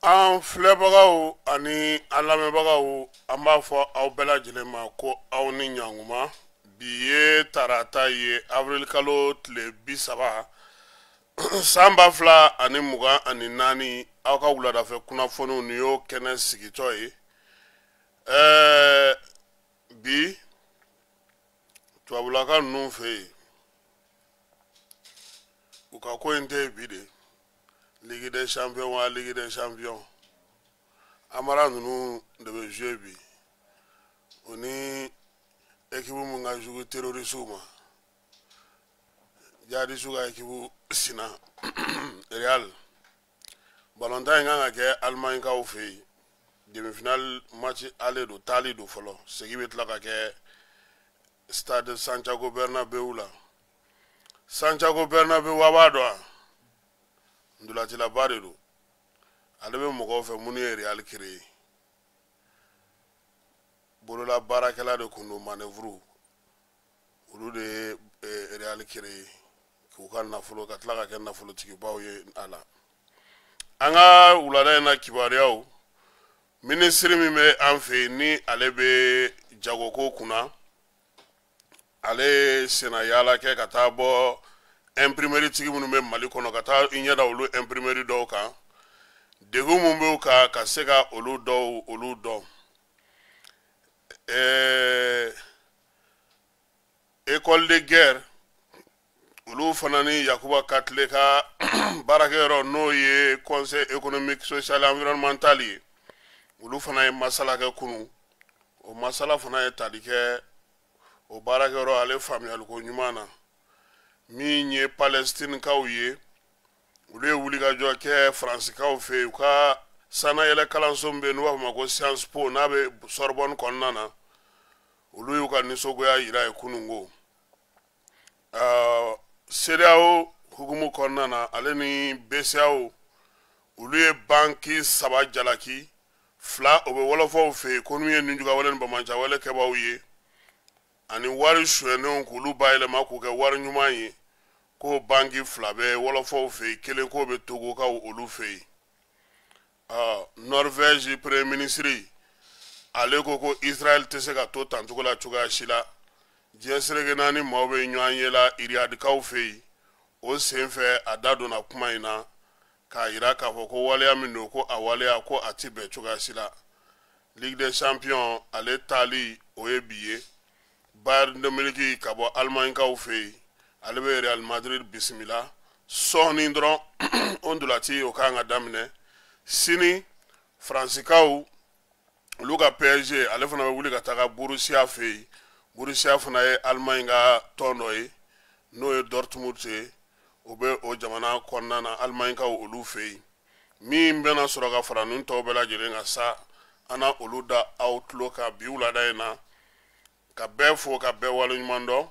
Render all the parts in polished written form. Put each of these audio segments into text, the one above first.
An filɛbagaw ani an lamɛnbagaw, an b'a fɔ aw bɛɛ lajɛlen ma ko aw ni ɲankuma. Bi ye tarata ye, avril kalo tile 30 san 2024. Aw ka wuladafɛ kunnafoniw, nin y'o kɛnɛ sigitɔ ye. Bi tubabulaka ninnu fɛ yen, u ka ko in tɛ bi de. Ligue des champions wa Ligue des champions, amara ninnu de bɛ jouer bi. O ni équipe mun ka jugu terroristew ma, jihadisiw ka équipe sina Real. Balontan in kan ka kɛ Allemagne kaw fɛ yen. Demi-finale match aller don, taali don fɔlɔ, segin bɛ tila ka kɛ stade Santiago Bernabéu la. Santiago Bernabéu, a b'a dɔn wa? Ntolacilaba de don, ale bɛ mɔgɔw fɛ minnu ye Real créé. Bolola baarakɛla de kun don, manœuvre olu de ye Real créé k'u ka nafolo ka tila ka kɛ nafolotigibaw ye a la. An ka wulada in na kibaruyaw, minisiri min bɛ an fɛ yen ni ale bɛ jagoko kunna, ale ye senna yaala kɛ ka taa bɔ imprimerie tigi minnu bɛ Mali kɔnɔ, ka taa i ɲɛ da olu imprimerie dɔw kan, degun mun b'u kan, ka se ka olu dɔw olu dɔn. École de guerre, olu fana ni Yakuba Katile ka baarakɛyɔrɔ, n'o ye Conseil économique, social et environnemental ye, olu fana ye masala kɛ kunun. O masala fana ye tali kɛ o baarakɛyɔrɔ ale faamuyaliko ɲuman na. Min ye Palestinekaw ye, olu ye wulikajɔ kɛ Faransikaw fɛ yen, u ka sannayɛlɛ kalanso min bɛ yen n'u b'a fɔ ma ko Sciences Po, n'a bɛ Sorbonne kɔnɔna na, olu y'u ka nisɔngoya yira ye kununko. CEDEAO hukumu kɔnɔna na, ale ni BCEAO, olu ye banki 3 jalaki. 2, o bɛ wɔlɔfɔw fɛ yen ko n'u ye ninjugawale ni bamancawale kɛbaaw ye, ani wari sonyɛnenw k'olu bayɛlɛma k'u kɛ wari ɲuman ye, ko banki 2 bɛ wɔlɔfɔw fɛ yen, kelen k'o bɛ Togokaw olu fɛ yen. Norvège premier ministre, ale ko ko Israël tɛ se ka to tancogo la cogoya si la. Diɲɛ seleke naani maaw bɛ ɲɔgɔn ye la Iriyadikaw fɛ yen. O senfɛ, a da donna kuma in na k'a yira k'a fɔ ko waleya min don, ko a waleya ko a ti bɛn cogoya si la. Ligue des champions, ale taali o ye bi ye. Bayern de Munich ka bɔ Allemagne-kaw fɛ yen, ale bɛ Real Madrid bisimila sɔɔni dɔrɔn. O ntolaci o kan ka daminɛ sini. Faransikaw olu ka PSG, ale fana bɛ wuli ka taga Borussia fɛ yen. Borussia fana ye Allemagne ka tɔn dɔ ye, n'o ye Dortmund ye, o bɛ o jamana kɔnɔna na, Allemagne-kaw olu fɛ yen. Min bɛna sɔrɔ ka fara ninnu tɔw bɛɛ lajɛlen kan sa, an na olu da aw tulo kan bi wulada in na. Ka bɛɛ fo, ka bɛɛ waleɲuman dɔn.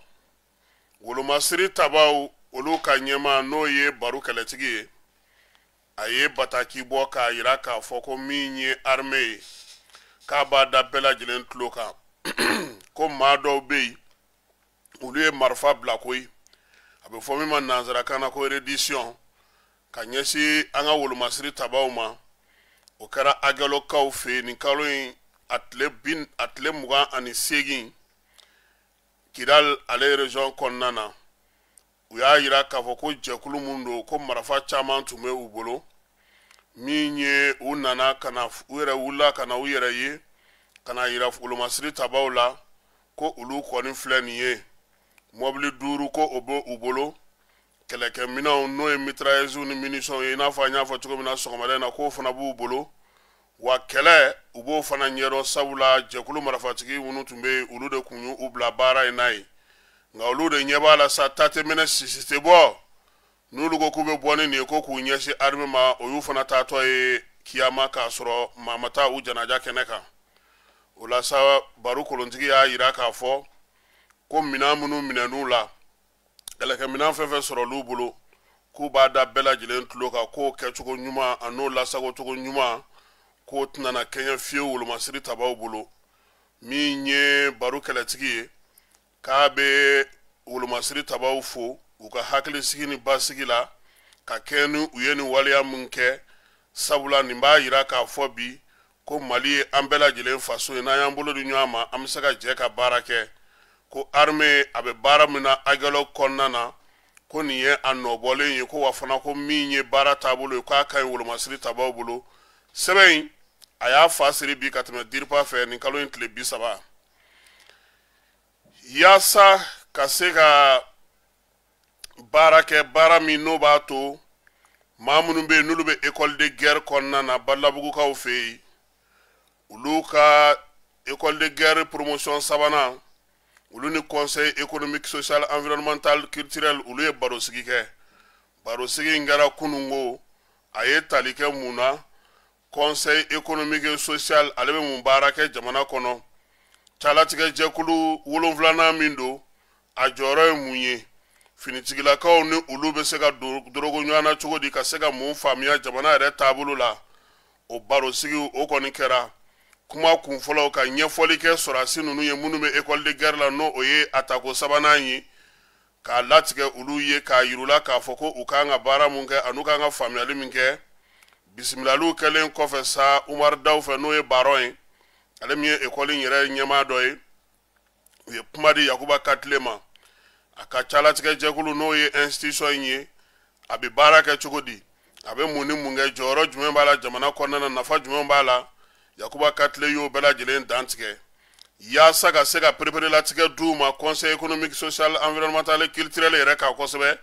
Wolomasiri tabaw olu ka ɲɛmaa, n'o ye Baro Kɛlɛtigi ye, a ye bataki bɔ k'a yira k'a fɔ ko min ye armée ye, k'a b'a da bɛɛ lajɛlen tulo kan ko maa dɔw bɛ yen, olu ye marifa bila koyi, a bɛ fɔ min ma nanzarakan na ko reddition, ka ɲɛsin an ka wolomasiri tabaw ma. O kɛra Agɛlɔkaw fɛ yen nin kalo in a tile 28, Kidal ale région kɔnɔna na. U y'a yira k'a fɔ ko jɛkulu mun don, ko marifa caman tun bɛ u bolo. Min ye u nana ka na, u yɛrɛ wulila ka na u yɛrɛ ye ka na yira wolomasiri tabaw la ko olu kɔni filɛ nin ye, mɔbili 5 ko o bɛ u bolo. Kɛlɛkɛminɛnw, n'o ye mitrailleuses ni munitions ye, i n'a fɔ an y'a fɔ cogo min na sɔgɔmada in na, k'o fana b'u bolo. Wa kɛlɛ, u b'o fana ɲɛdɔn, sabula jɛkulu marifatigi minnu tun bɛ yen, olu de tun y'u bila baara in na yen. Nka olu de ɲɛ b'a la sa, ta tɛ mɛnɛ, sisi tɛ bɔ. N'olu ko k'u bɛ bɔ ni nin ye, ko k'u ɲɛsin armée ma, o y'u fana taatɔ ye kiyama, k'a sɔrɔ maa ma taa u janaja kɛnɛ kan. O la sa, baro kolontigi y'a yira k'a fɔ ko minɛn minnu minɛn'u la, kɛlɛkɛminɛn fɛn fɛn sɔrɔl'u bolo, k'u b'a da bɛɛ lajɛlen tulo kan, k'o kɛcogo ɲuman a n'o lasagocogo ɲuman, k'o tɛna na kɛɲɛ fiyewu wolomasiri tabaw bolo. Min ye baro kɛlɛtigi ye, k'a bɛ wolomasiri tabaw fo u ka hakilisigi ni basigi la ka kɛɲɛ ni u ye nin waleya min kɛ, sabula nin b'a yira k'a fɔ bi ko Mali ye an bɛɛ lajɛlen faso ye. N'an y'an bolo di ɲɔgɔn ma, an bɛ se ka jɛ ka baara kɛ. Ko armée a bɛ baara min na Aguelhok kɔnɔna na, ko nin ye a nɔbɔlen ye, ko wa fana ko min ye baara taabolo ye, k'a ka ɲi wolomasiri tabaw bolo. Sɛbɛn in, a y'a fa siri bi ka tɛmɛ DIRPA fɛ nin kalo in tile 30, yaasa ka se ka baara kɛ, baara min n'o b'a to maa minnu bɛ yen, n'olu bɛ école de guerre kɔnɔna na Badalabugukaw fɛ yen, olu ka école de guerre promotion sabanan, olu ni conseil économique, social, environnemental, culturel, olu ye barosigi kɛ. Barosigi in kɛra kununko. A ye tali kɛ mun na? Conseil économique et social, ale bɛ mun baara kɛ jamana kɔnɔ? Calatigɛ jɛkulu wolonfilanan min don, a jɔyɔrɔ ye mun ye? Finitigilakaw ni olu bɛ se ka dorogo ɲɔgɔn na cogo di, ka se ka mun faamuya jamana yɛrɛ taabolo la? O barosigi o kɔni kɛra. Kuma kunfɔlɔw, ka ɲɛfɔli kɛ sɔrɔdasi ninnu ye minnu bɛ école de guerre la, n'o o ye a tako sabanan ye, k'a latigɛ olu ye, k'a yir'u la k'a fɔ ko u kan ka baara mun kɛ an'u kan ka faamuyali min kɛ. Bisimilaliw kɛlen kɔfɛ sa, Umaru Daw fɛ, n'o ye baron ye, ale min ye école in yɛrɛ ɲɛmaa dɔ ye, u ye kuma di Yakuba Katile ma, a ka calatigɛ jɛkulu, n'o ye institution in ye, a bɛ baara kɛ cogo di, a bɛ mun ni mun kɛ, jɔyɔrɔ jumɛn b'a la jamana kɔnɔna na, nafa jumɛn b'a la. Yakuba Katile y'o bɛɛ lajɛlen dantigɛ yaasa ka se ka pereperelatigɛ d'u ma conseil économique, social, environnemental et culturel yɛrɛ kan kosɛbɛ.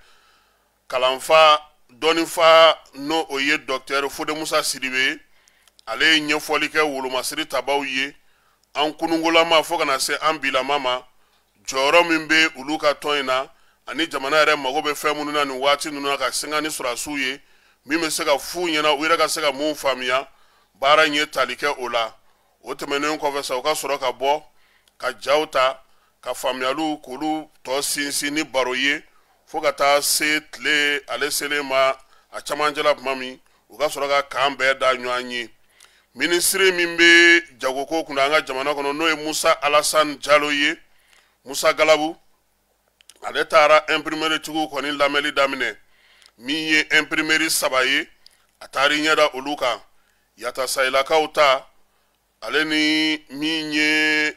Kalanfa dɔnnifa, n'o o ye docteur Fode Musa Sidibe, ale ye ɲɛfɔli kɛ wolomasiri tabaw ye, an kunungolama fo ka na se an bilama ma, jɔyɔrɔ min bɛ olu ka tɔn in na ani jamana yɛrɛ mago bɛ fɛn minnu na nin waati ninnu na, ka singa ni sɔrɔdasiw ye, min bɛ se ka f'u ɲɛna, u yɛrɛ ka se ka mun faamuya. Baara in ye tali kɛ o la. O tɛmɛnen kɔfɛ sa, u ka sɔrɔ ka bɔ ka jaw ta ka faamuyaliw k'olu tɔ sinsin ni baro ye, fo ka taa se tile ale selen ma a camancɛ la, tuma min u ka sɔrɔ ka kan bɛɛ da ɲɔgɔn ye. Minisiri min bɛ jagoko kunna an ka jamana kɔnɔ, n'o ye Musa Alasani Jalo ye, Musa Galabu, ale taara imprimerie tigiw kɔni lamɛnli daminɛ. Min ye imprimerie saba ye, a taara i ɲɛ da olu kan, Yatasayilakaw ta, ale ni min ye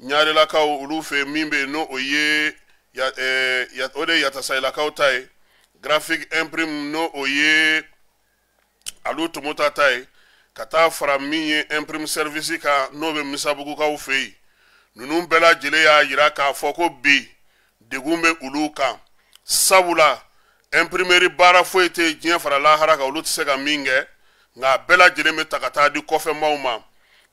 Ɲarelakaw olu fɛ min bɛ yen, n'o o ye o de ye Yatasayilakaw ta ye, Graphic Imprime, n'o o ye Alu Tomota ta ye, ka taa fara min ye Imprime Service kan, n'o bɛ Misabugukaw fɛ yen. Ninnu bɛɛ lajɛlen y'a yira k'a fɔ ko bi degun bɛ olu kan, sabula imprimerie baara foyi tɛ diɲɛ fara lahara kan olu tɛ se ka min kɛ, nka a bɛɛ lajɛlen bɛ ta ka taa di kɔfɛmaw ma.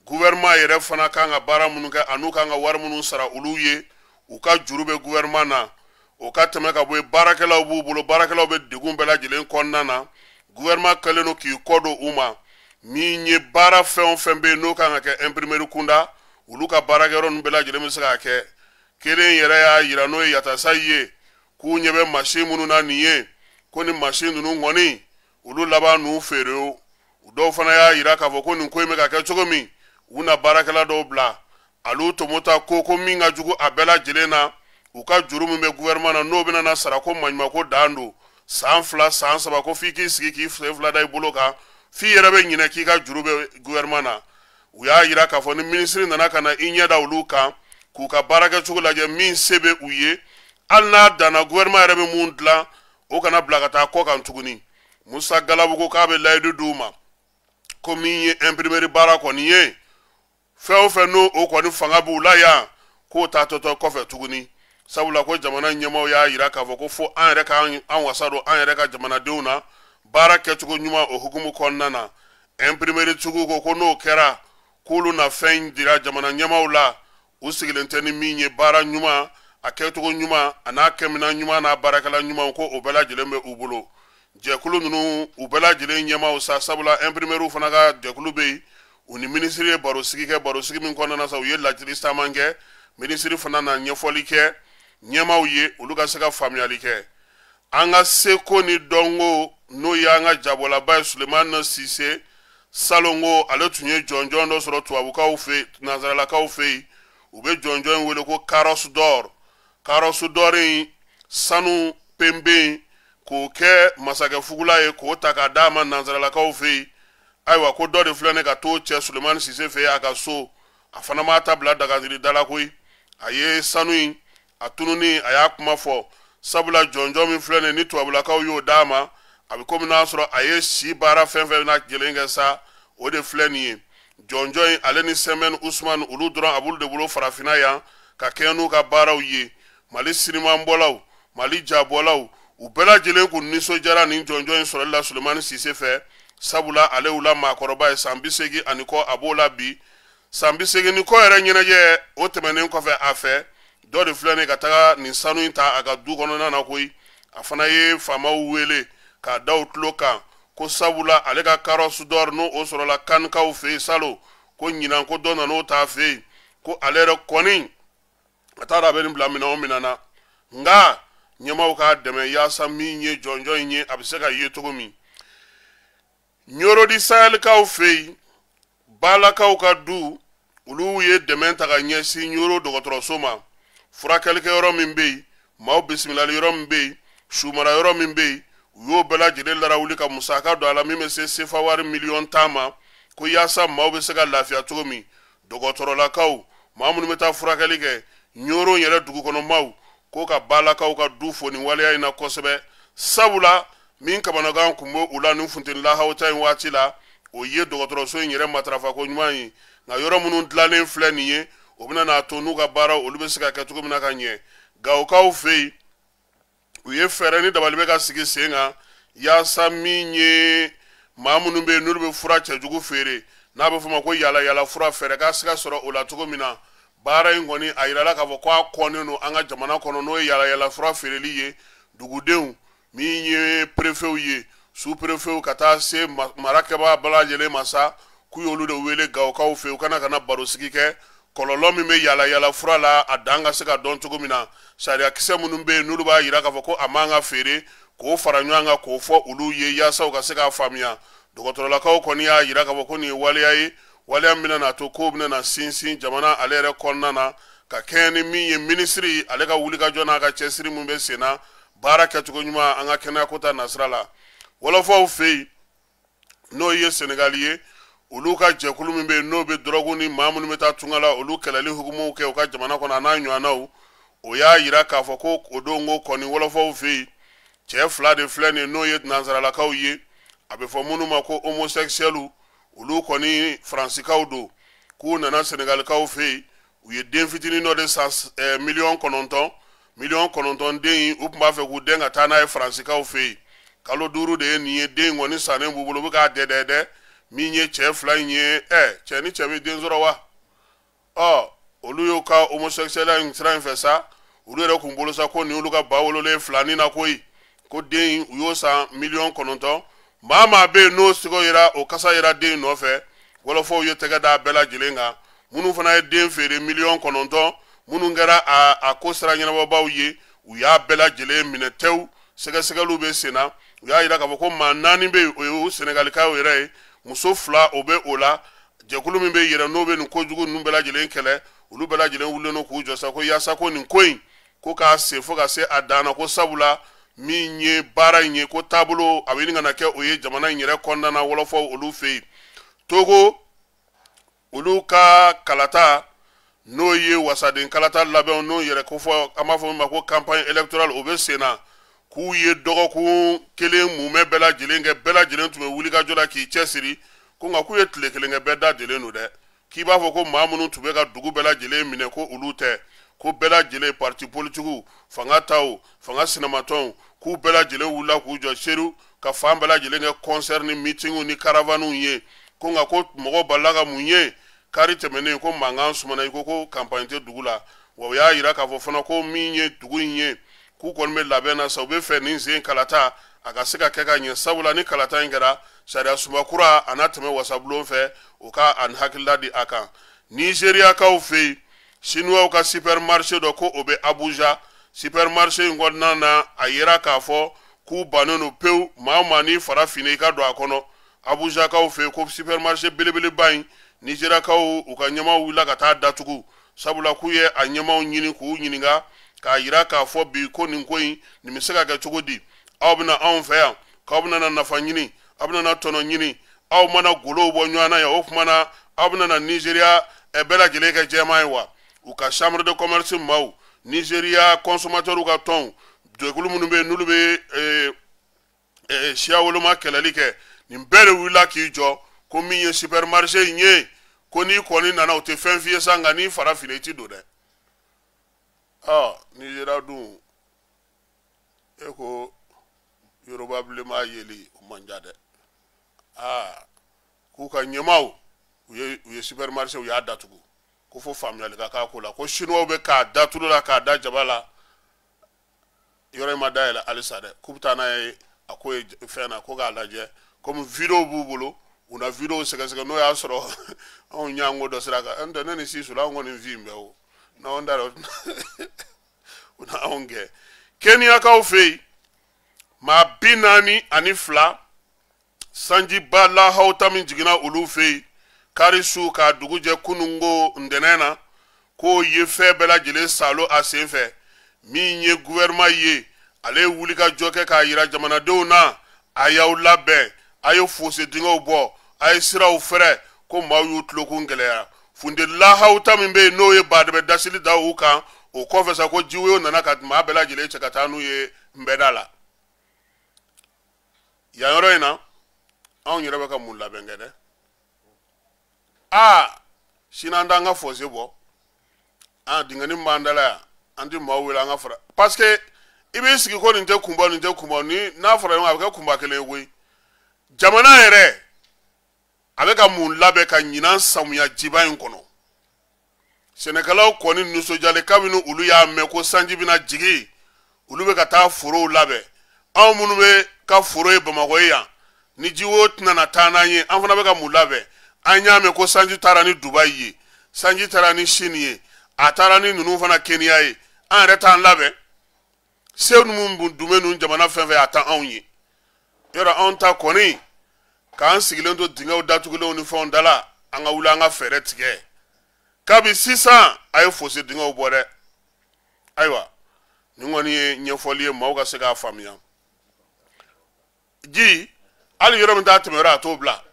Gouvernement yɛrɛ fana kan ka baara minnu kɛ an'u kan ka wari minnu sara olu ye, u ka juru bɛ gouvernement na. O ka tɛmɛ ka bɔ yen, baarakɛlaw b'u bolo, baarakɛlaw bɛ degun bɛɛ lajɛlen kɔnɔna na. Gouvernement kɛlen don k'i kɔ don u ma. Min ye baara fɛn o fɛn bɛ yen n'o kan ka kɛ imprimerie kunda, olu ka baarakɛyɔrɔ ninnu bɛɛ lajɛlen bɛ se k'a kɛ. Kelen yɛrɛ y'a yira, n'o ye Yatasa ye, k'u ɲɛ bɛ mansin minnu na nin ye, ko ni mansin ninnu kɔni, olu laban n'u feere. O dɔw fana y'a yira k'a fɔ ko nin ko in bɛ ka kɛ cogo min, u na baarakɛla dɔw bila. Alu Tomota ko min ka jugu a bɛɛ lajɛlen na, u ka juru min bɛ gouvernement na, n'o bɛna na sara, ko maɲumako dan don, san 2, san 3, ko f'i k'i sigi k'i sen fila da i bolo kan, f'i yɛrɛ bɛ ɲinɛ k'i ka juru bɛ gouvernement na. U y'a yira k'a fɔ ni minisiri nana ka na i ɲɛ da olu kan k'u ka baarakɛcogo lajɛ, min se bɛ u ye, hali n'a danna gouvernement yɛrɛ bɛ mun dilan, o kana bila ka taa kɔ kan tuguni. Musa Galabu ko k'a bɛ layidu d'u ma ko min ye imprimerie baara kɔni ye, fɛn o fɛn n'o o kɔni fanga b'u la yan, k'o ta tɔtɔ kɔfɛ tuguni. Sabula ko jamana ɲɛmaaw y'a yira k'a fɔ ko fo an yɛrɛ ka an wasa don an yɛrɛ ka jamanadenw na baara kɛcogo ɲuman o hukumu kɔnɔna na. Imprimerie tigiw ko ko n'o kɛra k'olu na fɛn jira jamana ɲɛmaaw la u sigilen tɛ ni min ye, baara ɲuman, a kɛcogo ɲuman, a n'a kɛminɛ ɲuman n'a baarakɛla ɲuman, ko o bɛɛ lajɛlen bɛ u bolo. Jɛkulu ninnu u bɛɛ lajɛlen ɲɛmaaw sa, sabula imprimerie fana ka jɛkulu bɛ yen, u ni minisiri ye barosigi kɛ, barosigi min kɔnɔna na sa u ye ladili caman kɛ, minisiri fana na ɲɛfɔli kɛ ɲɛmaaw ye olu ka se ka faamuyali kɛ. An ka seko ni dɔnko n'o y'an ka jabolaba ye Sulemani Sise salongo, ale tun ye jɔnjɔn dɔ sɔrɔ tubabukaw fɛ, nansaralakaw fɛ yen, u bɛ jɔnjɔn in wele ko carrosse d'or. Carrosse d'or in sanu penben k'o kɛ masakɛ fugula ye k'o ta k'a d'a ma nansaralakaw fɛ yen. Ayiwa ko dɔ de filɛ ne ka t'o cɛ Sulemani Sise fɛ yen a ka so, a fana m'a ta bila dagasiri da la koyi, a ye sanu in a tununi a y'a kuma fɔ, sabula jɔnjɔn min filɛ nin ni tubabulakaw y'o d'a ma, a bɛ komi n'a sɔrɔ a ye si baara fɛn fɛn na jɛlen kɛ sa, o de filɛ nin ye. Jɔnjɔn in ale ni Sɛmɛni Usumani olu dɔrɔn a b'olu de bolo farafinna yan ka kɛɲɛ n'u ka baaraw ye. Mali sinimanbɔlaw, Mali jabɔlaw, u bɛɛ lajɛlen kun nisɔndiyara nin jɔnjɔn in sɔrɔli la Sulemani Sise fɛ, sabula ale y'u la maakɔrɔba ye, san 80 ani kɔ a b'o la bi. San 80 ni kɔ yɛrɛ ɲɛnajɛ o tɛmɛnen kɔfɛ a fɛ, dɔ de filɛ nin ka taga nin sanu in ta a ka du kɔnɔna na koyi. A fana ye faamaw wele k'a da u tulo kan ko sabula ale ka carrosse d'or n'o o sɔrɔla Kanikaw fɛ yen salon, ko ɲinan ko dɔ nan'o ta fɛ yen, ko ale yɛrɛ kɔni a t'a dɔn a bɛ nin bila minɛn o minɛn na, nka ɲɛmaaw k'a dɛmɛ yaasa min ye jɔnjɔn in ye a bɛ se ka ye cogo min. Ɲorodi Sahelikaw fɛ yen, Balakaw ka du olu ye dɛmɛ ta ka ɲɛsin Ɲoro dɔgɔtɔrɔso ma. Furakɛlikɛyɔrɔ min bɛ yen, maaw bisimilali yɔrɔ min bɛ yen, sumara yɔrɔ min bɛ yen, u y'o bɛɛ lajɛlen larawuli ka musaka don a la min bɛ se sefa wari miliyɔn 10 ma, ko yaasa maaw bɛ se ka lafiya cogo min. Dɔgɔtɔrɔlakaw, maa minnu bɛ taa furakɛli kɛ Ɲoro yɛrɛ dugu kɔnɔ maaw, ko ka Balakaw ka du fo nin waleya in na kosɛbɛ, sabula min kamanagan kun bɛ u la nin funteni lahawuta in waati la, o ye dɔgɔtɔrɔso in yɛrɛ matarafa ko ɲuman ye. Nka yɔrɔ minnu dilannen filɛ nin ye, o bɛna n'a to n'u ka baaraw olu bɛ se ka kɛ cogo min na ka ɲɛ. Gawokaw fɛ yen, u ye fɛɛrɛ ni dabali bɛ ka sigi sen kan yaasa min ye maa minnu bɛ yen n'olu bɛ fura cɛjugu feere, n'a bɛ f'o ma ko yala yala fura, fɛɛrɛ ka se ka sɔrɔ o la cogo min na. Baara in kɔni a yirala k'a fɔ ko a kɔnnen don an ka jamana kɔnɔ, n'o ye yala yala fura feereli ye. Dugudenw min ye perefew ye, su perefew ka taa se marakɛbaa bɛɛ lajɛlen ma sa, k'u y'olu de wele Gawokaw fɛ yen, u kana ka na barosigi kɛ kɔlɔlɔ min bɛ yala yala fura la, a dan ka se ka dɔn cogo min na. Sariyakisɛ minnu bɛ yen n'olu b'a yira k'a fɔ ko a man ka feere, k'o fara ɲɔgɔn kan k'o fɔ olu ye yaasa u ka se k'a faamuya. Dɔgɔtɔrɔlakaw kɔni y'a yira k'a fɔ ko nin ye waleya ye, waleya min bɛna n'a to kow bɛna na sinsin jamana ale yɛrɛ kɔnɔna na, ka kɛɲɛ ni min ye minisiri ale ka wulikajɔ n'a ka cɛsiri min bɛ sen na baara kɛcogo ɲuman an ka kɛnɛyako ta nasira la. Wɔlɔfɔw fɛ yen, n'o ye Senegali ye, olu ka jɛkulu min bɛ yen n'o bɛ dɔrɔgu ni maa minnu bɛ taa tunga la olu kɛlɛli hukumuw kɛ u ka jamana kɔnɔ a n'a ɲɔgɔnnaw, o y'a yira k'a fɔ ko o don ko kɔni wɔlɔfɔw fɛ yen, cɛ fila de filɛ nin ye n'o ye nansaralakaw ye, a bɛ fɔ minnu ma ko homosexuels, olu kɔni faransikaw don, k'u nana Senegalikaw fɛ yen, u ye den fitinin dɔ de san miliyɔn 9, miliyɔn 9 den in u tun b'a fɛ k'u den ka taa n'a ye faransikaw fɛ yen. Kalo 5 de ye nin ye, den in kɔni sannen b'u bolo, u bɛ k'a dɛdɛdɛ. Min ye cɛ fila in ye, cɛ ni cɛ bɛ den sɔrɔ wa? Olu y'u ka homosexuel in sira in fɛ sa, olu yɛrɛ kun bolo sa ko nin y'olu ka ba wololen filanin na koyi, ko den in u y'o san miliyɔn 9. Maa maa bɛ yen n'o sɛgɛ yera, o kasa yera den in nɔfɛ, wɔlɔfɔw ye tɛgɛ da bɛɛ lajɛlen kan. Minnu fana ye den feere miliyɔn 9, minnu kɛra a ko sira ɲɛnabɔbaw ye, u y'a bɛɛ lajɛlen minɛ tewu. Sɛgɛsɛgɛliw bɛ sen na, u y'a yira k'a fɔ ko maa 4 bɛ yen, o ye Senegalikaw yɛrɛ ye, muso 2 o bɛ o la. Jɛkulu min bɛ yɛrɛ n'o bɛ nin kojugu ninnu bɛɛ lajɛlen kɛlɛ, olu bɛɛ lajɛlen wulilen don k'u jɔ sa ko yaasa ko nin ko in ko k'a se fo ka se a dan na, ko sabula min ye baara in ye ko taabolo a bɛ ɲini ka na kɛ o ye jamana in yɛrɛ kɔnɔna na wɔlɔfɔw olu fɛ yen. Togo olu ka kalata n'o ye wasaden kalata labɛnw n'o yɛrɛ ko fɔ an b'a fɔ min ma ko campagne électorale, o bɛ sen na, k'u ye dɔgɔkun kelen mumɛ bɛɛ lajɛlen kɛ, bɛɛ lajɛlen tun bɛ wulikajɔ la k'i cɛsiri, ko nka k'u ye tile kelen kɛ bɛɛ da delen don dɛ, k'i b'a fɔ ko maa minnu tun bɛ ka dugu bɛɛ lajɛlen minɛ ko olu tɛ, Ko bɛɛ lajɛlen, parti politikiw, fanga taw, fanga sinamatɔnw, k'u bɛɛ lajɛlen wulila k'u jɔ seru ka fan bɛɛ lajɛlen kɛ concert ni meetingw ni caravaniw ye. Ko nka ko mɔgɔw balila ka mun ye kari tɛmɛnen? Ko mankan sumana, i ko ko campagne tɛ dugu la. Wa u y'a yira k'a fɔ fana ko min ye dugu in ye, k'u kɔni bɛ labɛn na sa, u bɛ fɛ nin sen kalata a ka se ka kɛ ka ɲɛ, sabula ni kalata in kɛra, sariya sunba kura a n'a tɛmɛ wasabulon fɛ, o ka a hakilila di a kan. Nizeriyakaw fɛ yen, Sinuwaw ka supermarché dɔ, ko o bɛ Abuja. Supermarché in kɔnɔna na, a yera k'a fɔ k'u bannen don pewu, maa o maa n'i fara fini i ka don a kɔnɔ. Abujakaw fɛ yen, ko supermarché belebeleba in, Nizeriyakaw u ka ɲɛmaaw wulila ka taa datugu, sabula k'u ye a ɲɛmaaw ɲini k'u ɲininka k'a yira k'a fɔ bi ko nin ko in, nin bɛ se ka kɛ cogo di? Aw bɛna anw fɛ yan k'aw bɛna na nafa ɲini, aw bɛna na tɔnɔ ɲini, aw mana golow bɔ ɲɔgɔn na yan, o tuma na aw bɛna na Nizeriya bɛɛ lajɛlen kɛ jɛman ye wa? U ka chambre de commerce maaw, Nizeriya consommateurs ka tɔnw, jɛkulu minnu bɛ yen n'olu bɛ siya woloma kɛlɛli kɛ, nin bɛɛ de wulila k'i jɔ ko min ye supermarché in ye, ko n'i kɔni nana, u tɛ fɛn f'i ye sa, nka n'i fara fili, i ti don dɛ. Ɔ Nizeriya dun, e ko Yoruba bilenman yeli o man ja dɛ. Aa, k'u ka ɲɛmaaw u ye supermarché, u y'a datugu, ko fo faamuyali ka k'a ko la, ko Chinois bɛ k'a da tulu la, k'a da jaba la, yɔrɔ in ma dayɛlɛ halisa dɛ. K'u bɛ taa n'a ye a ko ye fɛn na, ko k'a lajɛ, komi video b'u bolo, u na video sɛgɛsɛgɛ, n'o y'a sɔrɔ anw ɲango dɔ sira kan. N tɛ ne ni sisu la, anw kɔni fin bɛ o n'anw da u na anw gɛn. Keniyakaw fɛ yen, maa 42, sanjiba lahawuta min jiginna olu fɛ yen kari su k'a dugu jɛ kununko ntɛnɛn na, k'o ye fɛn bɛɛ lajɛlen salo a sen fɛ. Min ye gouvernement ye, ale ye wulikajɔ kɛ k'a yira jamanadenw na, a y'aw labɛn, a ye fosse dingɛw bɔ, a ye siraw fɛrɛ, ko maaw y'u tulokun gɛlɛya. Funteni lahawuta min bɛ yen, n'o ye baadɛbɛ dasili da u kan, o kɔfɛ sa, ko jiwoyo nana ka maa bɛɛ lajɛlen cɛ ka taa n'u ye nbɛda la. Yan yɔrɔ in na, anw yɛrɛ bɛ ka mun labɛn kɛ dɛ? Aa, sini an t'an ka fosse bɔ, an dingɛni min b'an da la yan, an tɛ maaw wele an ka fara, parce que i b'i sigi ko nin tɛ kunbɔ, nin tɛ kunbɔ, ni n'a fɔra ɲɔgɔn kan, a bɛ kɛ kunba kelen ye koyi. Jamana yɛrɛ a bɛ ka mun labɛn ka ɲinan samiya jiba in kɔnɔ? Sɛnɛkɛlaw kɔni nisɔndiyalen kabini olu y'a mɛn ko sanji bɛna jigin, olu bɛ ka taa forow labɛn. Anw minnu bɛ ka foro ye Bamakɔ ye yan, ni jiwo tɛna na taa n'an ye, an fana bɛ ka mun labɛn? An y'a mɛn ko sanji taara ni Dubayi ye, sanji taara ni Sini ye, a taara ni ninnu fana Keniya ye, an yɛrɛ t'an labɛn. Se minnu dun bɛ ninnu jamana fɛn fɛn, a t'anw ye yɔrɔ. Anw ta kɔni k'an sigilen to dingɛw datugulenw ni fɛnw da la, an ka wuli an ka fɛɛrɛ tigɛ kabi sisan. A ye fosse dingɛw bɔ dɛ. Ayiwa, nin kɔni ye ɲɛfɔli ye maaw ka se k'a faamuya. Ji hali yɔrɔ min t'a tɛmɛyɔrɔ, a t'o bila,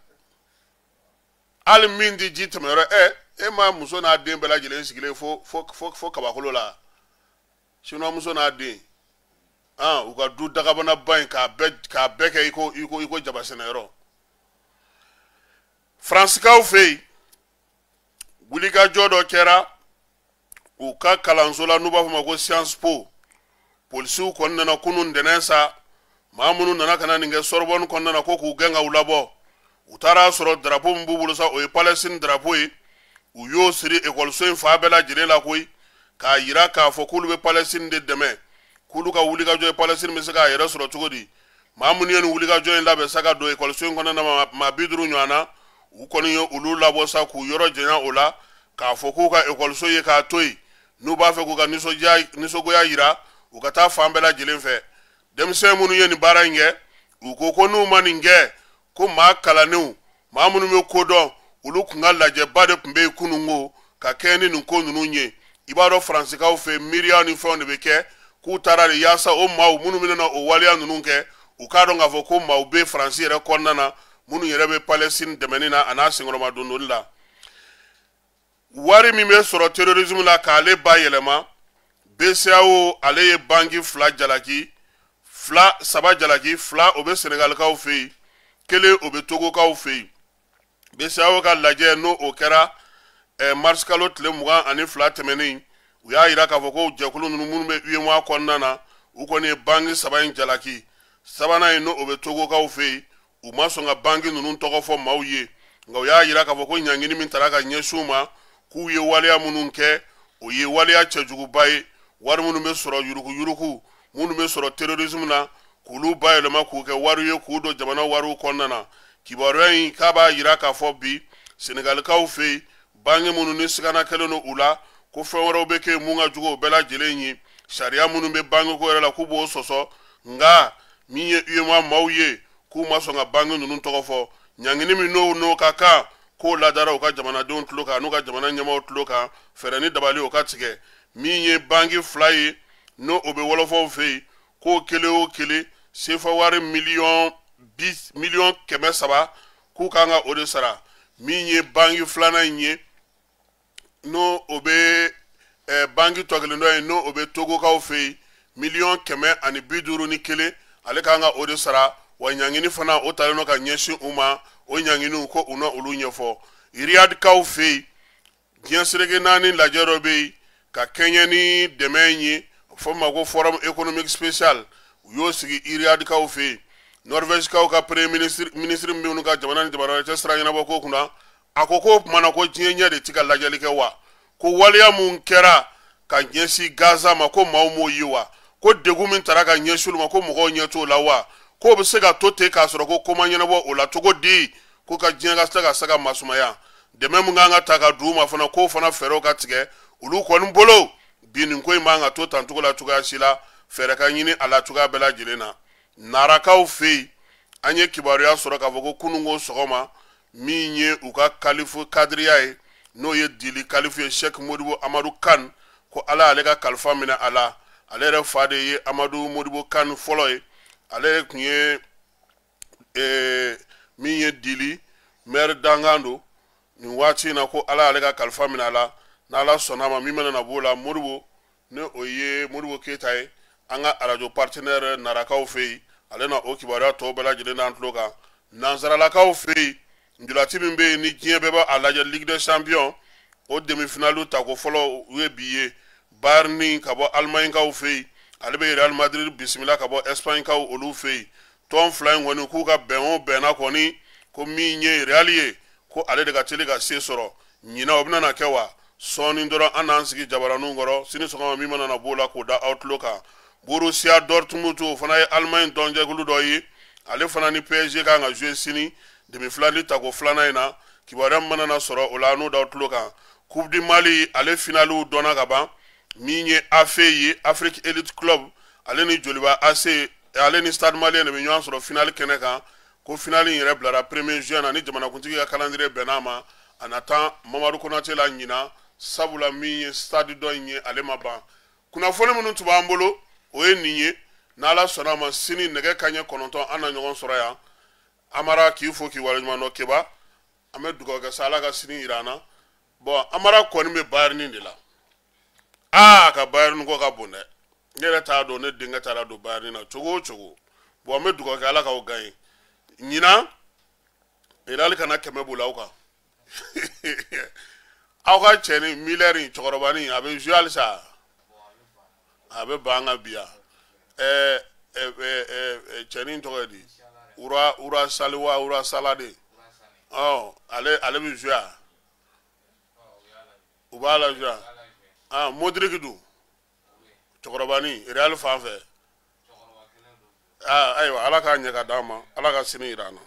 hali min tɛ ji tɛmɛyɔrɔ. E ma muso n'a den bɛɛ lajɛlen sigilen fo fo fo fo kabakolo la, sinuwa muso n'a den, u ka du dagabanaba in k'a bɛɛ kɛ i ko jaba sɛnɛyɔrɔ. Faransikaw fɛ yen, wulikajɔ dɔ kɛra u ka kalanso la, n'u b'a fɔ ma ko Sciences Po. Polisiw kɔni nana kunun ntɛnɛn sa. Maa minnu nana ka na nin kɛ Sorbonne kɔnɔna na, ko k'u gɛn ka u labɔ, u taara sɔrɔ drapeau min b'u bolo sa, o ye Palestine drapeau ye. U y'o siri ekɔliso in fan bɛɛ lajɛlen la koyi, k'a yira k'a fɔ k'olu bɛ Palestine de dɛmɛ, k'olu ka wulikajɔ ye Palestine bɛ se k'a yɛrɛ sɔrɔ cogo di. Maa minnu ye nin wulikajɔ in labɛn sa ka don ekɔliso in kɔnɔna na, maa 50 ɲɔgɔn na, u kɔni ye olu labɔ sa k'u yɔrɔ janya o la, k'a fɔ k'u ka ekɔliso ye k'a to yen. N'u b'a fɛ k'u ka nisɔndiya, nisɔngoya yira, u ka taa fan bɛɛ lajɛlen fɛ. Denmisɛn minnu ye nin baara in kɛ, u ko ko n'u ma nin kɛ, ko maa kalannenw, maa minnu bɛ ko dɔn, olu kun ka lajɛba de tun bɛ yen kununko ka kɛ ni nin ko ninnu ye. I b'a dɔn, Faransikaw fɛ, miiriya ni fɛnw de bɛ kɛ. K'u taara de yaasa o maaw minnu bɛna o waleya ninnu kɛ, u k'a dɔn k'a fɔ ko maaw bɛ Faransi yɛrɛ kɔnɔna na minnu yɛrɛ bɛ Palestine dɛmɛni na a n'a senkɔrɔma dondonni la. Wari min bɛ sɔrɔ terrorisme la k'ale ba yɛlɛma, BCEAO ale ye banki fila jalaki, fila saba jalaki. Fila o bɛ Senegalikaw fɛ yen, kelen o bɛ Togokaw fɛ yen. BCEAO ka lajɛ, n'o o kɛra mars kalo tile 22 tɛmɛnen. U y'a yira k'a fɔ ko jɛkulu ninnu minnu bɛ UEMOA kɔnɔna na, u kɔni ye banki 3 in jalaki. Sabanan in n'o o bɛ Togokaw fɛ yen, u ma sɔn ka banki ninnu tɔgɔ fɔ maaw ye, nka u y'a yira k'a fɔ ko ɲangini min tara ka ɲɛsin u ma, k'u ye waleya minnu kɛ, o ye waleya cɛjuguba ye. Wari minnu bɛ sɔrɔ yuruguyurugu, minnu bɛ sɔrɔ terrorisme na, k'olu bayɛlɛma k'u kɛ wari ye k'u don jamana wariw kɔnɔna na. Kibaruya in k'a b'a yira k'a fɔ bi Senegalikaw fɛ yen, banki minnu ni sigana kɛlen don u la, ko fɛn wɛrɛw bɛ kɛ mun ka jugu o bɛɛ lajɛlen ye. Sariya minnu bɛ banki ko yɛrɛ la, k'u b'o sɔsɔ, nka min ye UEMOA maaw ye, k'u ma sɔn ka banki ninnu tɔgɔ fɔ. Ɲangini min n'o ka kan, k'o ladara u ka jamanadenw tulo kan, n'u ka jamana ɲɛmaaw tulo kan, fɛɛrɛ ni dabali o ka tigɛ. Min ye banki 2 ye, n'o o bɛ wɔlɔfɔw fɛ yen, k'o kelen o kelen sefa wari miliyɔn 300 k'u kan ka o de sara. Min ye banki filanan in ye, n'o o bɛ banki tɔ kelen dɔ ye, n'o o bɛ Togokaw fɛ yen, 151 miliyɔn, ale kan ka o de sara. Wa ɲangini fana o talen don ka ɲɛsin u ma, o ɲanginiw ko u na olu ɲɛfɔ. Riyadikaw fɛ yen, diɲɛ seleke 4 lajɛ dɔ bɛ yen ka kɛɲɛ ni dɛmɛ in ye, a fɔ ma ko forum économique spécial, u y'o sigi Riyadikaw fɛ yen. Norvègekaw ka premier ministre, ministre min bɛ ka jamana ni jamana wɛrɛ cɛ sira ɲɛnabɔ ko kunna, a ko k'o tuma na ko diɲɛ ɲɛ de ti ka lajɛli kɛ wa, ko waleya mun kɛra ka ɲɛsin Gaza ma, ko maaw m'o ye wa, ko degun min tara ka ɲɛsin olu ma, ko mɔgɔw ɲɛ t'o la wa, k'o bɛ se ka to ten k'a sɔrɔ ko ko ma ɲɛnabɔ o la cogo di, ko ka diɲɛ ka se ka se ka masumaya. Dɛmɛ min kan ka ta ka d'u ma fana, k'o fana fɛɛrɛw ka tigɛ olu kɔni bolo. Bi nin ko in man ka to tan cogo la cogoya si la, fɛɛrɛ ka ɲini a la cogoya bɛɛ lajɛlen na. Narakaw fɛ yen, an ye kibaruya sɔrɔ k'a fɔ ko kununko sɔgɔma, min ye u ka kalifu kadiriya ye, n'o ye Dili kalifu ye, Sɛki Modibo Amadu Kan, ko Ala y'ale ka kalifa minɛ a la. Ale yɛrɛ fa de ye Amadu Modibo Kan fɔlɔ ye, ale tun ye min ye Dili maire dankan don nin waati in na, ko Ala y'ale ka kalifa minɛ a la. N'Ala sɔnna a ma, min mana na b'o la, Modibo, ni o ye Modibo Keyita ye, an ka arajo partenaire Narakaw fɛ yen, ale na o kibaruya tɔw bɛɛ lajɛlen n'an tulo kan. Nansaralakaw fɛ yen, ntolaci min bɛ yen ni diɲɛ bɛɛ b'a lajɛ, Ligue des champions, o demi-finale tako fɔlɔ u ye bi ye. Bayern ka bɔ Allemagne-kaw fɛ yen, ale bɛ Real Madrid bisimila ka bɔ Espagne-kaw olu fɛ yen. Tɔn fila in kɔni k'u ka bɛn o bɛnna kɔni, ko min ye Real ye, ko ale de ka teli ka se sɔrɔ ɲinan. O bɛna kɛ wa sɔɔni dɔrɔn, an n'an sigi jabaraninw kɔrɔ sini sɔgɔma, min mana na b'o la k'o da aw tulo kan. Borussia Dortmund, o fana ye Allemagne tɔnjɛkulu dɔ ye, ale fana ni PSG kan ka jouer sini demi-finale tako filanan in na. Kibaruya min mana na sɔrɔ o la, an n'o da aw tulo kan. Coupe du Mali, ale finaliw dɔnna ka ban. Min ye AFE ye, Afrique Elite Club, ale ni Joliba AC, ale ni Stade Malien de bɛ ɲɔgɔn sɔrɔ finale kɛnɛ kan, ko finale in yɛrɛ bilara 1er juin na, ni jamanakuntigi ka calendrier bɛnn'a ma. A na tan Mamadu Konate la ɲinan, sabula min ye stade dɔ in ye, ale ma ban. Kunnafoni minnu tun b'an bolo, o ye nin ye. N'Ala sɔnna a ma, sini nɛgɛ kanɲɛ 9, an na ɲɔgɔn sɔrɔ yan. Amara, k'i fo k'i waleɲuman dɔn. Keba, an bɛ dugawu kɛ sa, Ala ka sini yira an na. Bɔn, Amara kɔni bɛ Bayern de la. Aa, ka Bayern ko ka bon dɛ, ne yɛrɛ t'a dɔn ne denkɛ taara don Bayern na cogo o cogo. Bɔn, an bɛ dugawu kɛ, Ala k'aw gagner ɲinan. Real kana 100 boli aw kan. Aw ka cɛ ni Müller cɛkɔrɔbanin, a bɛ jouer halisa, a bɛ ban ka bi yan. Ɛɛ ɛɛ cɛnin tɔgɔ ye di, Ura Saliwa, Ura Salade, ɔ ale bɛ jouer a, u b'a la jouer. Ah, Modric dun, cɛkɔrɔbanin, Real fan fɛ. Ah, ayiwa, Ala k'a ɲɛ ka d'an ma, Ala ka sini yira an na.